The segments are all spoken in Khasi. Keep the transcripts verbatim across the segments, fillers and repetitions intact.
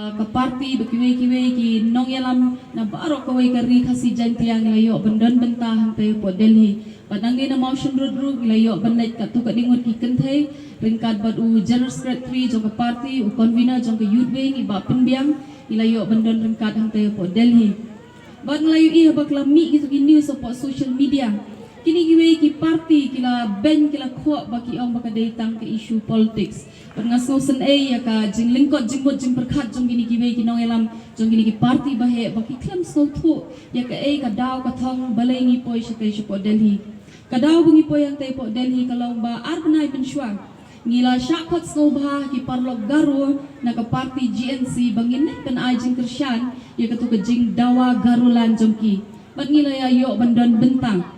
Ka party bad kiwei kiwei ki nongïalam na baroh kawei ka ri Khasi Jaintia ngi la ïoh ban don bynta hangtei hapoh Delhi. Bad nangne na Mawshynrut ruh ngi la ïoh ban leit katto katne ngut ki kynthei ryngkat bad u General Secretary jong ka party, u convener jong ka Youth Wing, i Bah Pynbiang, ngi la ïoh ban don ryngkat hangtei hapoh Delhi. Bad ngi la ïohi ba ki la mih kito ki news hapoh social media. Kine kiwei ki party ki la beiñ, ki la khoh ba ki ong ba ka dei tang ka issue politics. Bad nga sngewsynei ïa ka jinglyngkot jingmut jingpyrkhat jong kine kiwei ki nongïalam jong kine ki party baheh ba ki khlem sngewthuh ïa kaei ka daw ka thong balei ngi poi shatei shapoh Delhi. Ka daw ba ngi poi hangtei hapoh Delhi ka long ba ar bnai mynshuwa ngi la shah khot sngewbha ki paralok Garo na ka party G N C ba ngin leit ban ai jingkyrshan ïa kato ka jingdawa Garoland jong ki. Bad ngi la ïa ïoh ban don bynta.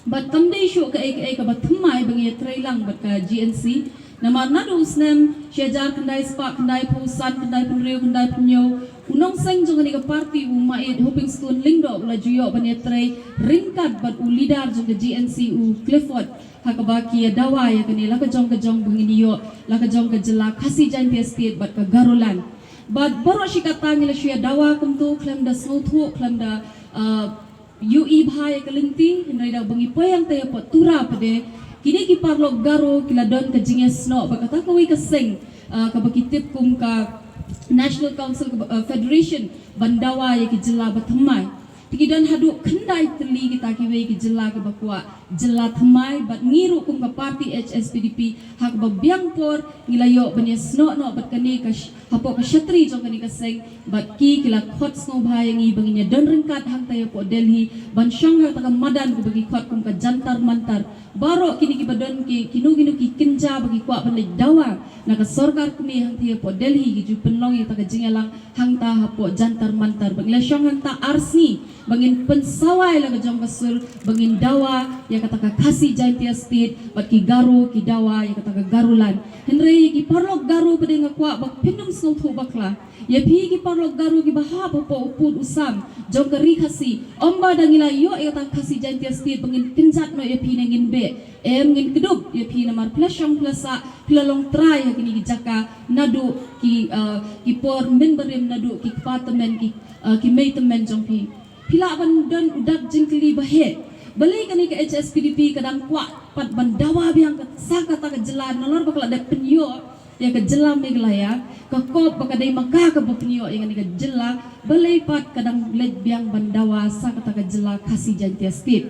Bad kam dei shuh kaei kaei kaba thymmai ba ngi ïatrei lang bad ka G N C. Namar naduh u snem shi hajar khyndai spah khyndai phew san, khyndai phew hynriew, khyndai phew hynñiew, u nongseng jong kane ka party, u Maieit Hopingstone Lyngdoh, u la ju ïoh ban ïatrei ryngkat bad u leader jong ka G N C, u Clifford, ha kaba ki ïa dawa ïa kane la ka jong ka jong ba ngin ïoh la ka jong ka jylla Khasi Jaintia State bad ka Garoland. Bad baroh shi katta ngi la shu ïa dawa kumto khlem da sngewthuh, khlem da, uh, ïohi bha ïa ka lynti, hynrei da ba ngi poi hangtei hapoh Tura pat de, kine ki paralok Garo ki la don ka jingïasnoh ba kata kawei ka seng, uh, kaba ki tip kum ka National Council, uh, Federation ban dawa ïa ki jylla ba thymmai. Te ki don haduh khyndai tylli kita kiwei ki jylla kiba kwah jylla thymmai, bad ngi ruh kum ka party H S P D P ha kaba biang por ngi la ïoh ban ïasnoh noh bad kane ka sh-, hapoh ka shatri jong kane ka seng, bad ki ki la khot sngewbha ïa ngi ba ngin ïa don ryngkat hangtei hapoh Delhi ban shong ha kata ka madan kaba ki khot kum ka Jantar Mantar. Baroh kine kiba don ki, kino kino ki kynja ba ki kwah ban leit dawa na ka sorkar kmie hangtei hapoh Delhi ki ju pynlong ïa kata ka jingïalang hangta hapoh Jantar Mantar. Ba ngi la shong hangta ar sngi ba ngin pynsawai la ka jong ka sur ba ngin dawa ïa kata ka Khasi Jaintia State, bad ki Garo ki dawa ïa kata ka Garoland. Hynrei ïa ki paralok Garo pat de nga kwah ba phin ym sngewthuh bakla. Ïa phi ki paralok Garo kiba hap hapoh u pud u sam jong ka ri Khasi, ym ba da ngi la ïoh ïa kata ka Khasi Jaintia State ba ngin kynjat noh ïa phi ne ngin beh. Em, ngin kdup ïa phi namar phi la shong, phi la sah, phi la long trai ha kine ki jaka naduh ki, uh, ki por mynbarim, naduh ki kpa tymmen, ki, uh, ki mei tymmen jong phi. Phi lah ban don u dak jingkylli baheh. Balei kane ka H S P D P ka dang kwah pat ban dawa biang ka, sa kata ka jylla nalor ba ka la dep pynïoh ïa ka jylla Meghalaya, ka kop ba ka dei ma ka kaba pynïoh ïa kane ka jylla, balei pat ka dang leit biang ban dawa sa kata ka jylla Khasi Jaintia State?